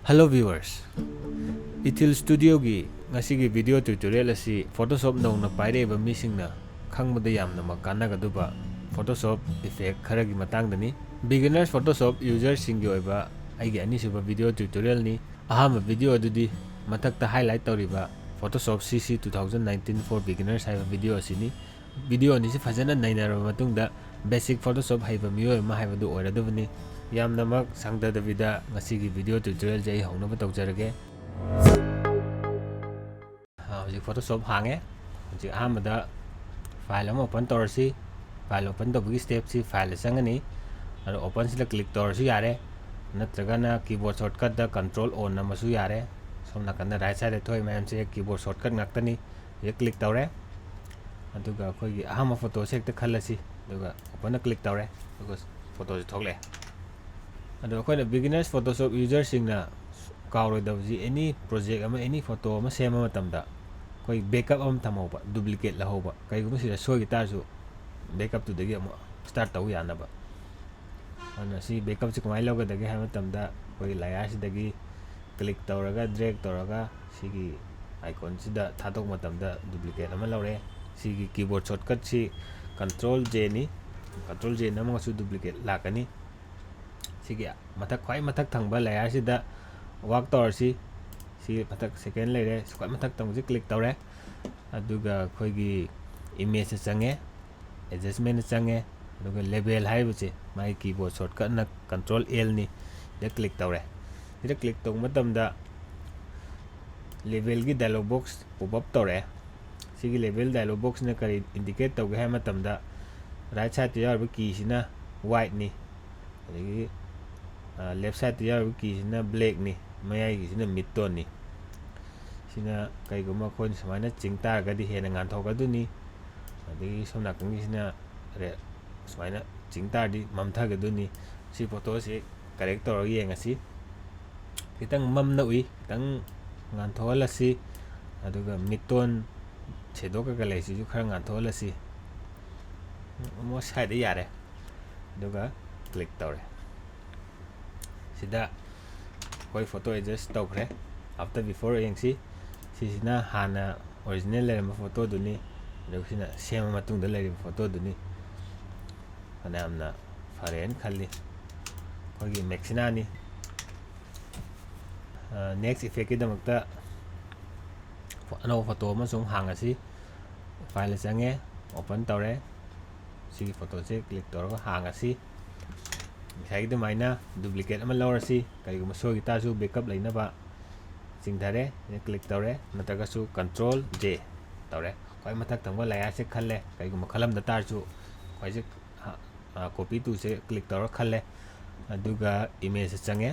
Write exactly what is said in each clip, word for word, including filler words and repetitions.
Hello viewers, Ethil Studioꯒꯤ ꯉꯁꯤꯒꯤ video tutorial ꯑꯁꯤ Photoshop ꯅꯧꯅ ꯄꯥꯏꯔꯛꯏꯕ ꯃꯤꯁꯤꯡꯅ ꯈꯪꯕꯗ ꯌꯥꯝꯅꯃꯛ ꯀꯥꯟꯅꯒꯗꯕ Photoshop effect ꯈꯔꯒꯤ ꯃꯇꯥꯡꯗꯅꯤ꯫ Beginners Photoshop userꯁꯤꯡꯒꯤ ꯑꯣꯏꯕ ꯑꯩꯒꯤ ꯑꯅꯤꯁꯨꯕ video tutorialꯅꯤ꯫ ꯑꯍꯥꯟꯕ video ꯑꯗꯨꯗꯤ ꯃꯊꯛꯇ highlight ꯇꯧꯔꯤꯕ Photoshop C C two thousand nineteen for beginners ꯍꯥꯏꯕ video ꯑꯁꯤꯅꯤ꯫ Video ꯑꯅꯤꯁꯤ ꯐꯖꯅ ꯅꯩꯅꯔꯕ ꯃꯇꯨꯡꯗ basic Photoshop ꯍꯩꯕ ꯃꯤꯑꯣꯏ ꯑꯃ ꯍꯥꯏꯕꯗꯨ ꯑꯣꯏꯔꯗꯕꯅꯤ꯫ ꯌꯥꯝꯅꯃꯛ ꯁꯥꯡꯊꯗꯕꯤꯗ ꯉꯁꯤꯒꯤ video tutorialꯁꯦ ꯑꯩ ꯍꯧꯅꯕ ꯇꯧꯖꯔꯒꯦ꯫ ꯑꯥ, ꯍꯧꯖꯤꯛ Photoshop ꯍꯥꯡꯉꯦ꯫ ꯍꯧꯖꯤꯛ ꯑꯍꯥꯟꯕꯗ file ꯑꯃ open ꯇꯧꯔꯁꯤ꯫ File open ꯇꯧꯕꯒꯤ stepꯁꯤ fileꯗ ꯆꯪꯒꯅꯤ꯫ ꯑꯗꯣ openꯁꯤꯗ click ꯇꯧꯔꯁꯨ ꯌꯥꯔꯦ, ꯅꯠꯇ꯭ꯔꯒꯅ keyboard shortcutꯇ control O ꯅꯝꯃꯁꯨ ꯌꯥꯔꯦ꯫ ꯁꯣꯝ ꯅꯥꯀꯟꯗ right sideꯇ ꯊꯣꯛꯏ ꯃꯌꯥꯝꯁꯦ keyboard shortcut ꯉꯥꯛꯇꯅꯤ꯫ ꯁꯤꯗ click ꯇꯧꯔꯦ꯫ ꯑꯗꯨꯒ ꯑꯩꯈꯣꯏꯒꯤ ꯑꯍꯥꯟꯕ photoꯁꯦ ꯍꯦꯛꯇ ꯈꯜꯂꯁꯤ꯫ ꯑꯗꯨꯒ openꯗ click ꯇꯧꯔꯦ꯫ ꯑꯗꯨꯒ photoꯁꯦ ꯊꯣꯛꯂꯛꯑꯦ꯫ ꯑꯗꯣ ꯑꯩꯈꯣꯏꯅ beginners Photoshop userꯁꯤꯡꯅ ꯀꯥꯎꯔꯣꯏꯗꯕꯁꯤ, any project ꯑꯃ, any photo ꯑꯃ ꯁꯦꯝꯕ ꯃꯇꯝꯗ ꯑꯩꯈꯣꯏ backup ꯑꯃ ꯊꯝꯍꯧꯕ, duplicate ꯂꯧꯍꯧꯕ, ꯀꯩꯒꯨꯝꯕ ꯁꯤꯗ ꯁꯣꯏꯈꯤ ꯇꯥꯔꯁꯨ backupꯇꯨꯗꯒꯤ ꯑꯃꯨꯛ start ꯇꯧꯕ ꯌꯥꯅꯕ꯫ ꯑꯗꯨꯅ ꯁꯤ backupꯁꯤ ꯀꯃꯥꯏꯅ ꯂꯧꯒꯗꯒꯦ ꯍꯥꯏꯕ ꯃꯇꯝꯗ, ꯑꯩꯈꯣꯏꯒꯤ layerꯁꯤꯗꯒꯤ click ꯇꯧꯔꯒ, drag ꯇꯧꯔꯒ, ꯁꯤꯒꯤ iconꯁꯤꯗ ꯊꯥꯗꯣꯛꯄ ꯃꯇꯝꯗ duplicate ꯑꯃ ꯂꯧꯔꯦ꯫ ꯁꯤꯒꯤ keyboard shortcutꯁꯤ control Jꯅꯤ꯫ Control J ꯅꯝꯃꯒꯁꯨ duplicate ꯂꯥꯛꯀꯅꯤ꯫ ꯁꯤꯒꯤ ꯃꯊꯛ, ꯈ꯭ꯋꯥꯏ ꯃꯊꯛ ꯊꯪꯕ layerꯁꯤꯗ work ꯇꯧꯔꯁꯤ꯫ ꯁꯤ ꯃꯊꯛ second ꯂꯩꯔꯦ꯫ ꯈ꯭ꯋꯥꯏ ꯃꯊꯛ ꯊꯪꯕꯁꯤ click ꯇꯧꯔꯦ꯫ ꯑꯗꯨꯒ ꯑꯩꯈꯣꯏꯒꯤ imageꯇ ꯆꯪꯉꯦ, adjustmentꯇ ꯆꯪꯉꯦ, ꯑꯗꯨꯒ level ꯍꯥꯏꯔꯤꯕꯁꯦ ꯃꯥꯒꯤ keyboard shortcutꯅ control Lꯅꯤ꯫ ꯁꯤꯗ click ꯇꯧꯔꯦ꯫ ꯁꯤꯗ click ꯇꯧꯕ ꯃꯇꯝꯗ levelꯒꯤ dialog box pop up ꯇꯧꯔꯛꯑꯦ꯫ ꯁꯤꯒꯤ level dialog boxꯅ ꯀꯔꯤ indicate ꯇꯧꯒꯦ ꯍꯥꯏꯕ ꯃꯇꯝꯗ, right sideꯇ ꯌꯥꯎꯔꯤꯕ keyꯁꯤꯅ whiteꯅꯤ, ꯑꯗꯒꯤ, ꯑ, left sideꯇ ꯌꯥꯎꯔꯤꯕ keyꯁꯤꯅ blackꯅꯤ, ꯃꯌꯥꯏꯒꯤꯁꯤꯅ midtoneꯅꯤ꯫ ꯁꯤꯅ ꯀꯩꯒꯨꯝꯕ ꯑꯩꯈꯣꯏꯅ ꯁꯨꯃꯥꯏꯅ ꯆꯤꯡ ꯇꯥꯔꯒꯗꯤ ꯍꯦꯟꯅ ꯉꯥꯟꯊꯣꯛꯀꯗꯣꯏꯅꯤ, ꯑꯗꯒꯤ ꯁꯣꯝ ꯅꯥꯀꯟꯒꯤꯁꯤꯅ ꯔꯦ-, ꯁꯨꯃꯥꯏꯅ ꯆꯤꯡ ꯇꯥꯔꯗꯤ ꯃꯝꯊꯒꯗꯣꯏꯅꯤ꯫ ꯁꯤ photoꯁꯤ correct ꯇꯧꯔꯒ ꯌꯦꯡꯉꯁꯤ꯫ ꯈꯤꯇꯪ ꯃꯝꯅ ꯎꯏ, ꯈꯤꯇꯪ ꯉꯥꯟꯊꯣꯛꯍꯜꯂꯁꯤ꯫ ꯑꯗꯨꯒ midtone shadow ꯀꯩꯀꯥ ꯂꯩꯁꯤꯁꯨ ꯈꯔ ꯉꯥꯟꯊꯣꯛꯍꯜꯂꯁꯤ꯫ Almost ꯁ꯭ꯋꯥꯏꯗ ꯌꯥꯔꯦ꯫ ꯑꯗꯨꯒ click ꯇꯧꯔꯦ꯫ ꯁꯤꯗ ꯑꯩꯈꯣꯏ ꯐꯣꯇꯣ ꯑꯦꯗꯖꯁ ꯇꯧꯈ꯭ꯔꯦ꯫ After before ꯌꯦꯡꯁꯤ꯫ ꯁꯤꯁꯤꯅ ꯍꯥꯟꯅ ꯑꯣꯔꯤꯖꯤꯅꯦꯜ ꯂꯩꯔꯝꯕ ꯐꯣꯇꯣꯗꯨꯅꯤ, ꯑꯗꯨꯒ ꯁꯤꯅ ꯁꯦꯝꯕ ꯃꯇꯨꯡꯗ ꯂꯩꯔꯤꯕ ꯐꯣꯇꯣꯗꯨꯅꯤ꯫ ꯐꯅꯌꯥꯝꯅ ꯐꯔꯦꯅ ꯈꯜꯂꯤ꯫ ꯑꯩꯈꯣꯏꯒꯤ ꯃꯦꯛꯁꯤꯅꯥꯅꯤ꯫ ꯅꯦꯛꯁ ꯏꯐꯦꯛꯀꯤꯗꯃꯛꯇ ꯑꯅꯧꯕ ꯐꯣꯇꯣ ꯑꯃꯁꯨ ꯑꯃꯨꯛ ꯍꯥꯡꯉꯁꯤ꯫ ꯐꯥꯏꯜꯗ ꯆꯪꯉꯦ, ꯑꯣꯄꯟ ꯇꯧꯔꯦ꯫ ꯁꯤꯒꯤ ꯐꯣꯇꯣꯁꯦ ꯀ꯭ꯂꯤꯛ ꯇꯧꯔꯒ ꯍꯥꯡꯉꯁꯤ꯫ ꯉꯁꯥꯏꯒꯤ ꯑꯗꯨꯃꯥꯏꯅ ꯗꯨꯄ꯭ꯂꯤꯀꯦꯠ ꯑꯃ ꯂꯧꯔꯁꯤ꯫ ꯀꯔꯤꯒꯨꯝꯕ ꯁꯣꯏꯈꯤ ꯇꯥꯔꯁꯨ ꯕꯦꯛꯀꯞ ꯂꯩꯅꯕ꯫ ꯆꯤꯡꯊꯔꯦ, ꯀ꯭ꯂꯤꯛ ꯇꯧꯔꯦ, ꯅꯠꯇ꯭ꯔꯒꯁꯨ ꯀꯟꯇ꯭ꯔꯣꯜ ꯖꯦ ꯇꯧꯔꯦ꯫ ꯈ꯭ꯋꯥꯏ ꯃꯊꯛ ꯊꯪꯕ ꯂꯦꯌꯔꯁꯦ ꯈꯜꯂꯦ꯫ ꯀꯔꯤꯒꯨꯝꯕ ꯈꯜꯂꯝꯗ ꯇꯥꯔꯁꯨ ꯑꯩꯈꯣꯏꯁꯦ ꯀꯣꯄꯤ ꯇꯨꯁꯦ ꯀ꯭ꯂꯤꯛ ꯇꯧꯔ ꯈꯜꯂꯦ꯫ ꯑꯗꯨꯒ ꯏꯃꯦꯖꯇ ꯆꯪꯉꯦ,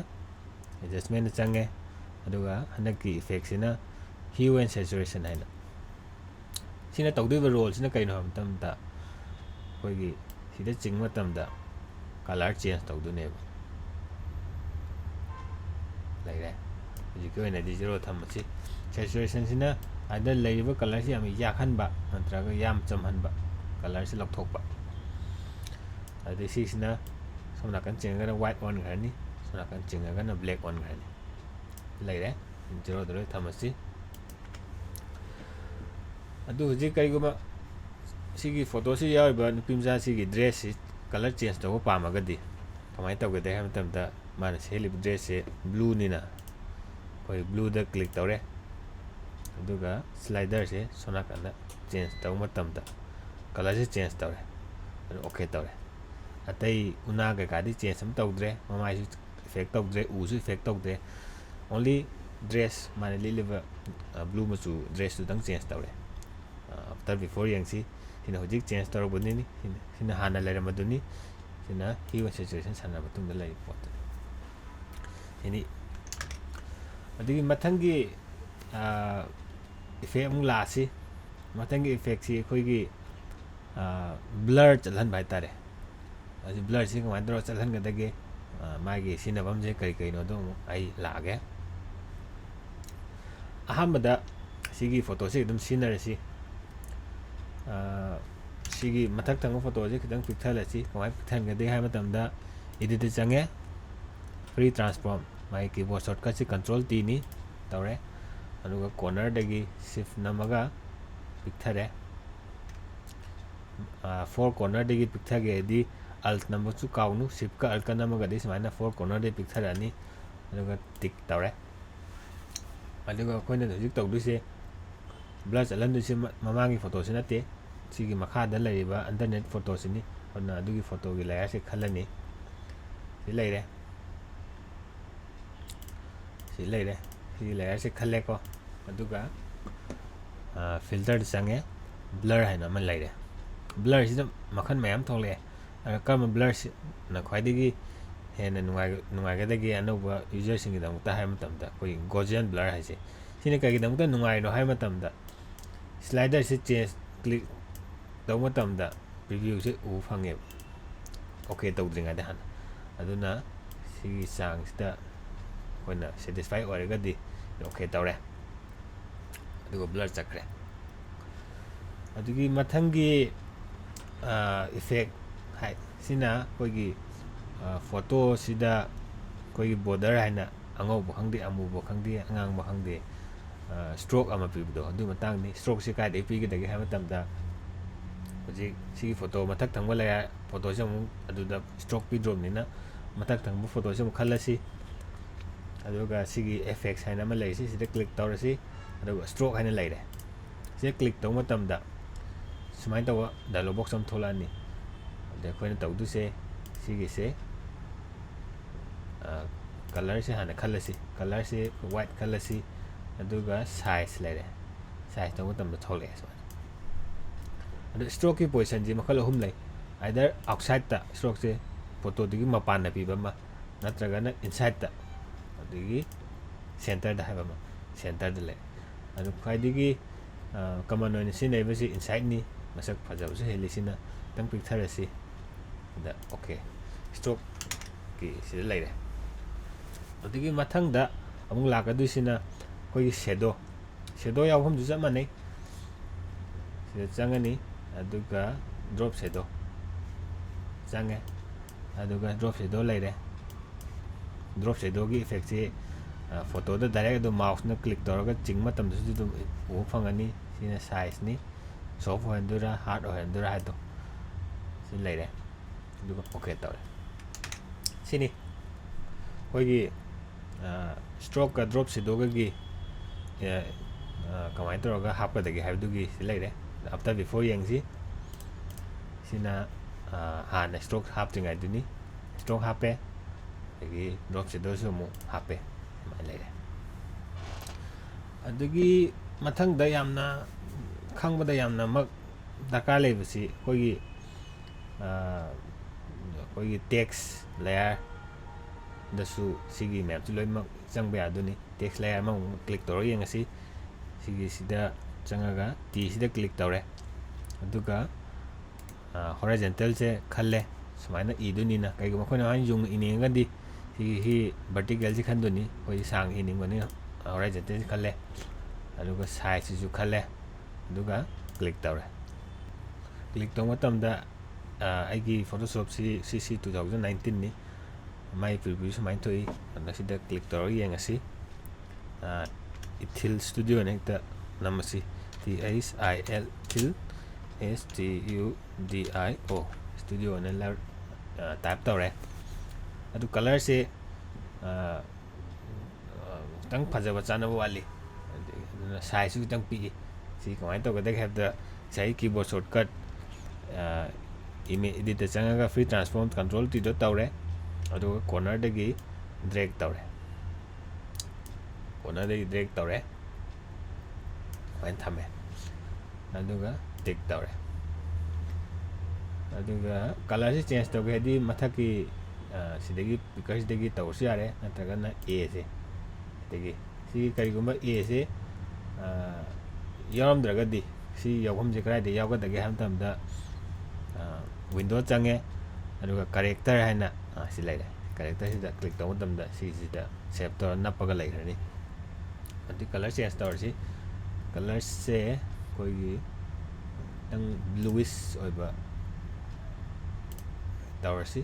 ꯑꯦꯗꯖꯁꯃꯦꯟꯗ ꯆꯪꯉꯦ꯫ ꯑꯗꯨꯒ ꯍꯟꯗꯛꯀꯤ ꯏꯐꯦꯛꯁꯤꯅ ꯍ꯭ꯌꯨ ꯑꯦꯟ ꯁꯦꯆꯨꯔꯦꯁꯟ ꯍꯥꯏꯅ꯫ ꯁꯤꯅ ꯇꯧꯗꯣꯏꯕ ꯔꯣꯜꯁꯤꯅ ꯀꯩꯅꯣ ꯍꯥꯏꯕ ꯃꯇꯝꯗ, ꯑꯩꯈꯣꯏꯒꯤ ꯁꯤꯗ ꯆꯤꯡꯕ ꯃꯇꯝꯗ ꯀꯂꯔ ꯆꯦꯟꯖ ꯇꯧꯗꯣꯏꯅꯦꯕ꯫ ꯂꯩꯔꯦ꯫ ꯍꯧꯖꯤꯛꯀꯤ ꯑꯣꯏꯅꯗꯤ ꯖꯦꯔꯣ ꯊꯝꯃꯁꯤ꯫ ꯁꯦꯆꯨꯔꯦꯁꯟꯁꯤꯅ ꯑꯗ ꯂꯩꯔꯤꯕ ꯀꯂꯔꯁꯤ ꯌꯥꯝ ꯌꯥꯛꯍꯟꯕ ꯅꯠꯇ꯭ꯔꯒ ꯌꯥꯝ ꯆꯝꯍꯟꯕ, ꯀꯂꯔꯁꯤ ꯂꯧꯊꯣꯛꯄ꯫ ꯑꯗꯩ ꯁꯤꯁꯤꯅ ꯁꯣꯝ ꯅꯥꯀꯟ ꯆꯤꯡꯉꯒꯅ ꯋꯥꯏꯠ ꯑꯣꯟꯈ꯭ꯔꯅꯤ, ꯁꯣꯝ ꯅꯥꯀꯟ ꯆꯤꯡꯉꯒꯅ ꯕ꯭ꯂꯦꯛ ꯑꯣꯟꯈ꯭ꯔꯅꯤ꯫ ꯂꯩꯔꯦ꯫ ꯖꯦꯔꯣꯗ ꯂꯣꯏ ꯊꯝꯃꯁꯤ꯫ ꯑꯗꯨ ꯍꯧꯖꯤꯛ ꯀꯔꯤꯒꯨꯝꯕ ꯁꯤꯒꯤ ꯐꯣꯇꯣꯁꯤ ꯌꯥꯎꯔꯤꯕ ꯅꯨꯄꯤ ꯃꯆꯥꯁꯤꯒꯤ ꯗ꯭ꯔꯦꯁꯁꯤ ꯀꯂꯔ ꯆꯦꯟꯖ ꯇꯧꯕ ꯄꯥꯝꯃꯒꯗꯤ ꯀꯃꯥꯏꯅ ꯇꯧꯒꯗꯦ ꯍꯥꯏꯕ ꯃꯇꯝꯗ, ꯃꯥꯅ ꯁꯦꯠꯂꯤꯕ ꯗ꯭ꯔꯦꯁꯁꯦ ꯕ꯭ꯂꯨꯅꯤꯅ ꯑꯩꯈꯣꯏ ꯕ꯭ꯂꯨꯗ ꯀ꯭ꯂꯤꯛ ꯇꯧꯔꯦ꯫ ꯑꯗꯨꯒ ꯁ꯭ꯂꯥꯏꯗꯔꯁꯦ ꯁꯣꯝ ꯅꯥꯀꯟꯗ ꯆꯦꯟꯖ ꯇꯧꯕ ꯃꯇꯝꯗ ꯀꯂꯔꯁꯦ ꯆꯦꯟꯖ ꯇꯧꯔꯦ꯫ ꯑꯗꯨ ꯑꯣꯀꯦ ꯇꯧꯔꯦ꯫ ꯑꯇꯩ ꯎꯅꯥ ꯀꯩꯀꯥꯗꯤ ꯆꯦꯟꯖ ꯑꯃ ꯇꯧꯗ꯭ꯔꯦ, ꯃꯃꯥꯏꯁꯨ ꯏꯐꯦꯛ ꯇꯧꯗ꯭ꯔꯦ, ꯎꯁꯨ ꯏꯐꯦꯛ ꯇꯧꯗ꯭ꯔꯦ꯫ ꯑꯣꯟꯂꯤ ꯗ꯭ꯔꯦꯁ, ꯃꯥꯅ ꯂꯤꯠꯂꯤꯕ ꯕ꯭ꯂꯨ ꯃꯆꯨ ꯗ꯭ꯔꯦꯁꯇꯨꯗꯪ ꯆꯦꯟꯖ ꯇꯧꯔꯦ꯫ ꯑꯥꯐꯇꯔ ꯕꯤꯐꯣꯔ ꯌꯦꯡꯁꯤ꯫ ꯁꯤꯅ ꯍꯧꯖꯤꯛ ꯆꯦꯟꯖ ꯇꯧꯔꯛꯄꯗꯨꯅꯤ꯫ ꯁꯤꯅ, ꯁꯤꯅ ꯍꯥꯟꯅ ꯂꯩꯔꯝꯕꯗꯨꯅꯤ꯫ ꯁꯤꯅ ꯍ꯭ꯌꯨ ꯑꯦꯟ ꯁꯦꯆꯨꯔꯦꯁꯟ ꯁꯥꯟꯅꯔꯕ ꯃꯇꯨꯡꯗ ꯂꯩꯔꯤꯕ ꯄꯣꯠꯇꯨꯅꯤ꯫ ꯁꯤꯅꯤ꯫ ꯑꯗꯨꯒꯤ ꯃꯊꯪꯒꯤ ꯏꯐꯦꯛ ꯑꯃꯨꯛ ꯂꯥꯛꯑꯁꯤ꯫ ꯃꯊꯪꯒꯤ ꯏꯐꯦꯛꯁꯤ ꯑꯩꯈꯣꯏꯒꯤ ꯕ꯭ꯂꯔ ꯆꯠꯍꯟꯕ ꯍꯥꯏꯇꯥꯔꯦ꯫ ꯑꯁꯤ ꯕ꯭ꯂꯔꯁꯤ ꯀꯃꯥꯏꯅ ꯇꯧꯔꯒ ꯆꯠꯍꯟꯒꯗꯒꯦ, ꯃꯥꯒꯤ ꯁꯤꯖꯤꯟꯅꯐꯝꯁꯦ ꯀꯔꯤ ꯀꯔꯤꯅꯣꯗꯣ ꯑꯃꯨꯛ ꯑꯩ ꯂꯥꯛꯑꯒꯦ꯫ ꯑꯍꯥꯟꯕꯗ ꯁꯤꯒꯤ ꯐꯣꯇꯣꯁꯤ ꯑꯗꯨꯝ ꯁꯤꯖꯤꯟꯅꯔꯁꯤ꯫ ꯁꯤꯒꯤ ꯃꯊꯛ ꯊꯪꯕ ꯐꯣꯇꯣꯁꯤ ꯈꯤꯇꯪ ꯄꯤꯛꯊꯍꯜꯂꯁꯤ꯫ ꯀꯃꯥꯏꯅ ꯄꯤꯛꯊꯍꯟꯒꯗꯒꯦ ꯍꯥꯏꯕ ꯃꯇꯝꯗ, ꯏꯗꯤꯠꯇ ꯆꯪꯉꯦ, ꯐ꯭ꯔꯤ ꯇ꯭ꯔꯥꯟꯁꯐꯣꯔꯝ꯫ ꯃꯥꯒꯤ keyboard shortcutꯁꯤ Control Tꯅꯤ꯫ ꯇꯧꯔꯦ꯫ ꯑꯗꯨꯒ cornerꯗꯒꯤ shift ꯅꯝꯃꯒ ꯄꯤꯛꯊꯔꯦ꯫ Four cornerꯗꯒꯤ ꯄꯤꯛꯊꯒꯦ ꯍꯥꯏꯗꯤ alt ꯅꯝꯕꯁꯨ ꯀꯥꯎꯅꯨ, shiftꯀ altꯀ ꯅꯝꯃꯒꯗꯤ ꯁꯨꯃꯥꯏꯅ four cornerꯗꯒꯤ ꯄꯤꯛꯊꯔꯛꯑꯅꯤ꯫ ꯑꯗꯨꯒ tick ꯇꯧꯔꯦ꯫ ꯑꯗꯨꯒ ꯑꯩꯈꯣꯏꯅ ꯍꯧꯖꯤꯛ ꯇꯧꯗꯣꯏꯁꯦ blur ꯆꯠꯍꯟꯗꯣꯏꯁꯦ ꯃ-, ꯃꯃꯥꯡꯒꯤ photoꯁꯤ ꯅꯠꯇꯦ, ꯁꯤꯒꯤ ꯃꯈꯥꯗ ꯂꯩꯔꯤꯕ underneath photoꯁꯤꯅꯤ꯫ ꯑꯗꯨꯅ ꯑꯗꯨꯒꯤ photoꯒꯤ layerꯁꯦ ꯈꯜꯂꯅꯤ꯫ ꯁꯤ ꯂꯩꯔꯦ꯫ ꯁꯤ ꯂꯩꯔꯦ꯫ ꯁꯤꯒꯤ layerꯁꯦ ꯈꯜꯂꯦꯀꯣ꯫ ꯑꯗꯨꯒ, ꯑ, filterꯗ ꯆꯪꯉꯦ꯫ Blur ꯍꯥꯏꯅ ꯑꯃ ꯂꯩꯔꯦ꯫ Blurꯁꯤꯗ ꯃꯈꯜ ꯃꯌꯥꯝ ꯊꯣꯛꯂꯛꯑꯦ꯫ ꯑꯗ ꯀꯔꯝꯕ blurꯁꯤꯅ ꯈ꯭ꯋꯥꯏꯗꯒꯤ ꯍꯦꯟꯅ ꯅꯨꯡꯉꯥꯏ-, ꯅꯨꯡꯉꯥꯏꯒꯗꯒꯦ ꯑꯅꯧꯕ userꯁꯤꯡꯒꯤꯗꯃꯛꯇ ꯍꯥꯏꯕ ꯃꯇꯝꯗ, ꯑꯩꯈꯣꯏꯒꯤ Gaussian blur ꯍꯥꯏꯁꯦ꯫ ꯁꯤꯅ ꯀꯩꯒꯤꯗꯃꯛꯇ ꯅꯨꯡꯉꯥꯏꯔꯤꯅꯣ ꯍꯥꯏꯕ ꯃꯇꯝꯗ, sliderꯁꯦ change click ꯇꯧꯕ ꯃꯇꯝꯗ previewꯁꯦ ꯎꯕ ꯐꯪꯉꯦꯕ, okay ꯇꯧꯗ꯭ꯔꯤꯉꯩꯗ ꯍꯥꯟꯅ꯫ ꯑꯗꯨꯅ ꯁꯤꯒꯤ ꯆꯥꯡꯁꯤꯗ ꯑꯩꯈꯣꯏꯅ satisfy ꯑꯣꯏꯔꯒꯗꯤ okay ꯇꯧꯔꯦ, ꯑꯗꯨꯒ blur ꯆꯠꯈ꯭ꯔꯦ꯫ ꯑꯗꯨꯒꯤ ꯃꯊꯪꯒꯤ, ꯑ, effect ꯍꯥꯏ, ꯁꯤꯅ ꯑꯩꯈꯣꯏꯒꯤ, ꯑ, photoꯁꯤꯗ ꯑꯩꯈꯣꯏꯒꯤ border ꯍꯥꯏꯅ ꯑꯉꯧꯕ ꯈꯪꯗꯦ, ꯑꯃꯨꯕ ꯈꯪꯗꯦ, ꯑꯉꯥꯡꯕ ꯈꯪꯗꯦ, ꯑ, stroke ꯑꯃ ꯄꯤꯕꯗꯣ, ꯑꯗꯨꯒꯤ ꯃꯇꯥꯡꯅꯤ꯫ Strokeꯁꯤ ꯀꯥꯏꯗꯒꯤ ꯄꯤꯒꯗꯒꯦ ꯍꯥꯏꯕ ꯃꯇꯝꯗ, ꯍꯧꯖꯤꯛ ꯁꯤꯒꯤ photo ꯃꯊꯛ ꯊꯪꯕ layer photoꯁꯤ ꯑꯃꯨꯛ ꯑꯗꯨꯗ stroke ꯄꯤꯗ꯭ꯔꯣꯕꯅꯤꯅ, ꯃꯊꯛ ꯊꯪꯕ photoꯁꯤ ꯑꯃꯨꯛ ꯈꯜꯂꯁꯤ꯫ ꯑꯗꯨꯒ ꯁꯤꯒꯤ effects ꯍꯥꯏꯅ ꯑꯃ ꯂꯩꯔꯤꯁꯤ, ꯁꯤꯗ click ꯇꯧꯔꯁꯤ꯫ ꯑꯗꯨꯒ stroke ꯍꯥꯏꯅ ꯂꯩꯔꯦ꯫ ꯁꯤꯗ click ꯇꯧꯕ ꯃꯇꯝꯗ ꯁꯨꯃꯥꯏꯅ ꯇꯧꯕ dialog box ꯑꯃ ꯊꯣꯛꯂꯛꯑꯅꯤ꯫ ꯑꯗ ꯑꯩꯈꯣꯏꯅ ꯇꯧꯗꯣꯏꯁꯦ ꯁꯤꯒꯤꯁꯦ, ꯑ, colorꯁꯦ ꯍꯥꯟꯅ ꯈꯜꯂꯁꯤ꯫ Colorꯁꯦ white ꯈꯜꯂꯁꯤ꯫ ꯑꯗꯨꯒ size ꯂꯩꯔꯦ꯫ Size ꯇꯧꯕ ꯃꯇꯝꯗ ꯊꯣꯛꯂꯛꯑꯦ ꯁꯨꯃꯥꯏꯅ꯫ ꯑꯗꯣ strokeꯀꯤ positionꯁꯦ ꯃꯈꯜ ꯑꯍꯨꯝ ꯂꯩ꯫ Either outsideꯇ strokeꯁꯦ photoꯗꯨꯒꯤ ꯃꯄꯥꯟꯗ ꯄꯤꯕ ꯑꯃ, ꯅꯠꯇ꯭ꯔꯒꯅ insideꯇ, ꯑꯗꯒꯤ centreꯗ ꯍꯥꯏꯕ ꯑꯃ, centreꯗ ꯂꯩ꯫ ꯑꯗꯨ ꯈ꯭ꯋꯥꯏꯗꯒꯤ, ꯑ, common ꯑꯣꯏꯅ ꯁꯤꯖꯤꯟꯅꯔꯤꯕꯁꯤ insideꯅꯤ, ꯃꯁꯛ ꯐꯖꯕꯁꯨ ꯍꯦꯜꯂꯤ꯫ ꯁꯤꯅ ꯈꯤꯇꯪ ꯄꯤꯛꯊꯔꯁꯤ꯫ ꯑꯗ okay, strokeꯀꯤ ꯁꯤꯗ ꯂꯩꯔꯦ꯫ ꯑꯗꯨꯒꯤ ꯃꯊꯪꯗ ꯑꯃꯨꯛ ꯂꯥꯛꯀꯗꯣꯏꯁꯤꯅ ꯑꯩꯈꯣꯏꯒꯤ shadow꯫ Shadow ꯌꯥꯎꯐꯝꯁꯨ ꯆꯞ ꯃꯥꯟꯅꯩ꯫ ꯁꯤꯗ ꯆꯪꯉꯅꯤ, ꯑꯗꯨꯒ drop shadow ꯆꯪꯉꯦ, ꯑꯗꯨꯒ drop shadow ꯂꯩꯔꯦ꯫ Drop shadow ꯒꯤ effect ꯁꯤ, ꯑ, photo ꯗ direct ꯑꯗꯨꯝ mouse ꯅ click ꯇꯧꯔꯒ ꯆꯤꯡ ꯃꯇꯝꯗꯁꯨ ꯑꯗꯨꯝ ꯎꯕ ꯐꯪꯒꯅꯤ꯫ ꯁꯤꯅ size ꯅꯤ, soft ꯑꯣꯏꯍꯟꯗꯣꯏꯔꯥ, hard ꯑꯣꯏꯍꯟꯗꯣꯏꯔꯥ ꯍꯥꯏꯗꯣ ꯁꯤ ꯂꯩꯔꯦ꯫ ꯑꯗꯨꯒ OK ꯇꯧꯔꯦ꯫ ꯁꯤꯅꯤ ꯑꯩꯈꯣꯏꯒꯤ, ꯑ, stroke ꯀ drop shadow ꯒꯒꯤ, ꯑ, ꯑ, ꯀꯃꯥꯏꯅ ꯇꯧꯔꯒ ꯍꯥꯞꯀꯗꯒꯦ ꯍꯥꯏꯕꯗꯨꯒꯤ ꯁꯤ ꯂꯩꯔꯦ꯫ After before ꯌꯦꯡꯁꯤ꯫ ꯁꯤꯅ, ꯑ, ꯍꯥꯟꯅ stroke ꯍꯥꯞꯇ꯭ꯔꯤꯉꯩꯗꯨꯅꯤ꯫ Stroke ꯍꯥꯞꯄꯦ, ꯑꯗꯒꯤ drop shadow ꯁꯨ ꯑꯃꯨꯛ ꯍꯥꯞꯄꯦ꯫ ꯑꯗꯨꯃꯥꯏꯅ ꯂꯩꯔꯦ꯫ ꯑꯗꯒꯤ ꯃꯊꯪꯗ ꯌꯥꯝꯅ ꯈꯪꯕꯗ ꯌꯥꯝꯅ ꯃꯛ ꯗꯔꯀꯥꯔ ꯂꯩꯕꯁꯤ ꯑꯩꯈꯣꯏꯒꯤ, ꯑ, ꯑꯩꯈꯣꯏꯒꯤ text layer ꯗꯁꯨ ꯁꯤꯒꯤ ꯃꯌꯥꯝꯁꯤ ꯂꯣꯏꯅꯃꯛ ꯆꯪꯕ ꯌꯥꯗꯣꯏꯅꯤ꯫ Text layer ꯑꯃꯃꯨꯛ click ꯇꯧꯔꯒ ꯌꯦꯡꯉꯁꯤ꯫ ꯁꯤꯒꯤꯁꯤꯗ ꯆꯪꯉꯒ T ꯁꯤꯗ click ꯇꯧꯔꯦ꯫ ꯑꯗꯨꯒ, ꯑ, horizontal ꯁꯦ ꯈꯜꯂꯦ꯫ ꯁꯨꯃꯥꯏꯅ ꯏꯗꯣꯏꯅꯤꯅ, ꯀꯩꯒꯨꯝꯕ ꯑꯩꯈꯣꯏꯅ ꯍꯣꯔꯦꯟ ꯌꯨꯡꯅ ꯏꯅꯤꯡꯉꯒꯗꯤ ꯁꯤ, ꯁꯤ vertical ꯁꯤ ꯈꯟꯗꯣꯏꯅꯤ꯫ ꯑꯩꯈꯣꯏꯗꯤ ꯁꯥꯡꯅ ꯏꯅꯤꯡꯕꯅꯤꯅ horizontal ꯁꯤ ꯈꯜꯂꯦ꯫ ꯑꯗꯨꯒ size ꯁꯤꯁꯨ ꯈꯜꯂꯦ꯫ ꯑꯗꯨꯒ click ꯇꯧꯔꯦ꯫ Click ꯇꯧꯕ ꯃꯇꯝꯗ, ꯑ, ꯑꯩꯒꯤ Photoshop ꯁꯤ CC two thousand nineteen ꯅꯤ꯫ ꯃꯥꯏ preview ꯁꯨꯃꯥꯏꯅ ꯊꯣꯛꯏ꯫ ꯑꯗ ꯁꯤꯗ click ꯇꯧꯔꯒ ꯌꯦꯡꯉꯁꯤ꯫ ꯑ, Ethil Studio ꯅ ꯍꯦꯛꯇ ꯅꯝꯃꯁꯤ꯫ T H I L, Ethil, S T U D I O, Studio ꯅ ꯂ-, ꯑ, type ꯇꯧꯔꯦ꯫ ꯑꯗꯨ colour ꯁꯦ, ꯑ, ꯑ, ꯈꯤꯇꯪ ꯐꯖꯕ ꯆꯥꯟꯅꯕ ꯋꯥꯠꯂꯤ꯫ ꯑꯗꯨꯅ size ꯁꯨ ꯈꯤꯇꯪ ꯄꯤꯛꯏ꯫ ꯁꯤ ꯀꯃꯥꯏꯅ ꯇꯧꯒꯗꯒꯦ ꯍꯥꯏꯕꯗ, ꯉꯁꯥꯏꯒꯤ keyboard shortcut, ꯑ, ꯏꯃꯦ-, edit ꯇ ꯆꯪꯉꯒ Free Transform Control T ꯗꯣ ꯇꯧꯔꯦ꯫ ꯑꯗꯨꯒ corner ꯗꯒꯤ drag ꯇꯧꯔꯦ꯫ Corner ꯗꯒꯤ drag ꯇꯧꯔꯦ꯫ ꯑꯗꯨꯃꯥꯏꯅ ꯊꯝꯃꯦ꯫ ꯑꯗꯨꯒ tick ꯇꯧꯔꯦ꯫ ꯑꯗꯨꯒ colour ꯁꯤ change ꯇꯧꯒꯦ ꯍꯥꯏꯗꯤ ꯃꯊꯛꯀꯤ, ꯑ, ꯁꯤꯗꯒꯤ, picker ꯁꯤꯗꯒꯤ ꯇꯧꯔꯁꯨ ꯌꯥꯔꯦ, ꯅꯠꯇ꯭ꯔꯒꯅ A ꯁꯦ, ꯁꯤꯗꯒꯤ, ꯁꯤ ꯀꯔꯤꯒꯨꯝꯕ A ꯁꯦ, ꯑ, ꯌꯥꯎꯔꯝꯗ꯭ꯔꯒꯗꯤ, ꯁꯤ ꯌꯥꯎꯐꯝꯁꯦ ꯀꯗꯥꯏꯗ ꯌꯥꯎꯒꯗꯒꯦ ꯍꯥꯏꯕ ꯃꯇꯝꯗ, ꯑ, window ꯆꯪꯉꯦ, ꯑꯗꯨꯒ character ꯍꯥꯏꯅ, ꯑ, ꯁꯤ ꯂꯩꯔꯦ꯫ Character ꯁꯤꯗ click ꯇꯧꯕ ꯃꯇꯝꯗ ꯁꯤꯁꯤꯗ save ꯇꯧꯔ ꯅꯞꯄꯒ ꯂꯩꯈ꯭ꯔꯅꯤ꯫ ꯑꯗꯨ colour change ꯇꯧꯔꯁꯤ꯫ Colour ꯁꯦ ꯑꯩꯈꯣꯏꯒꯤ ꯈꯤꯇꯪ bluish ꯑꯣꯏꯕ ꯇꯧꯔꯁꯤ꯫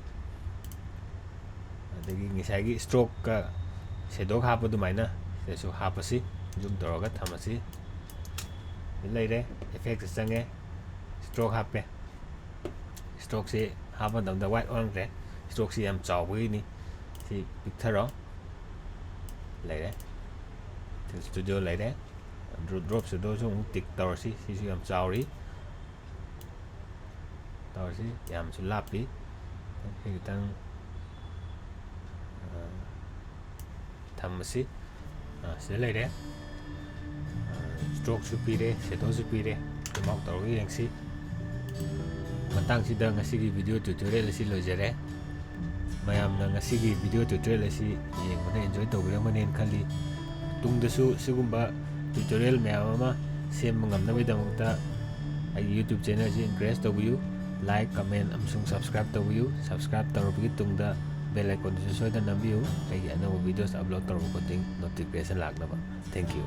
ꯑꯗꯒꯤ ꯉꯁꯥꯏꯒꯤ strokeꯀ shadow ꯍꯥꯞꯄ ꯑꯗꯨꯃꯥꯏꯅ ꯁꯤꯗꯁꯨ ꯍꯥꯞꯄꯁꯤ꯫ Zoom ꯇꯧꯔꯒ ꯊꯝꯃꯁꯤ꯫ ꯁꯤ ꯂꯩꯔꯦ, effectꯇ ꯆꯪꯉꯦ, stroke ꯍꯥꯞꯄꯦ꯫ Strokeꯁꯤ ꯍꯥꯞꯄ ꯃꯇꯝꯗ wide ꯑꯣꯟꯈ꯭ꯔꯦ꯫ Strokeꯁꯤ ꯌꯥꯝ ꯆꯥꯎꯕꯒꯤꯅꯤ꯫ ꯁꯤ ꯄꯤꯛꯊꯔꯣ꯫ ꯂꯩꯔꯦ꯫ Fill Studio ꯂꯩꯔꯦ꯫ Drop Shadow-ꯁꯨ ꯑꯃꯨꯛ tick ꯇꯧꯔꯁꯤ꯫ ꯁꯤꯁꯨ ꯌꯥꯝ ꯆꯥꯎꯔꯤ꯫ ꯇꯧꯔꯁꯤ, ꯌꯥꯝꯁꯨ ꯂꯥꯞꯄꯤ꯫ ꯁꯤ ꯈꯤꯇꯪ, ꯑ, ꯊꯝꯃꯁꯤ꯫ ꯑ, ꯁꯤꯗ ꯂꯩꯔꯦ꯫ ꯑ, strokeꯁꯨ ꯄꯤꯔꯦ, shadowꯁꯨ ꯄꯤꯔꯦ꯫ Zoom out ꯇꯧꯔꯒ ꯌꯦꯡꯁꯤ꯫ ꯃꯇꯥꯡꯁꯤꯗ ꯉꯁꯤꯒꯤ video tutorial ꯑꯁꯤ ꯂꯣꯏꯖꯔꯦ꯫ ꯃꯌꯥꯝꯅ ꯉꯁꯤꯒꯤ video tutorial ꯑꯁꯤ ꯌꯦꯡꯕꯗ enjoy ꯇꯧꯕꯤꯔꯝꯒꯅꯦꯅ ꯈꯜꯂꯤ꯫ ꯇꯨꯡꯗꯁꯨ ꯁꯤꯒꯨꯝꯕ tutorial ꯃꯌꯥꯝ ꯑꯃ ꯁꯦꯝꯕ ꯉꯝꯅꯕꯒꯤꯗꯃꯛꯇ ꯑꯩꯒꯤ YouTube channel ꯑꯁꯤ encourage ꯇꯧꯕꯤꯌꯨ꯫ Like, comment ꯑꯃꯁꯨꯡ subscribe ꯇꯧꯕꯤꯌꯨ꯫ Subscribe ꯇꯧꯔꯕꯒꯤ ꯇꯨꯡꯗ bell icon-ꯗꯨꯁꯨ ꯁꯣꯏꯗꯅ ꯅꯝꯕꯤꯌꯨ, ꯑꯩꯒꯤ ꯑꯅꯧꯕ videos upload ꯇꯧꯔꯛꯄ ꯈꯨꯗꯤꯡ notification ꯂꯥꯛꯅꯕ꯫ Thank you꯫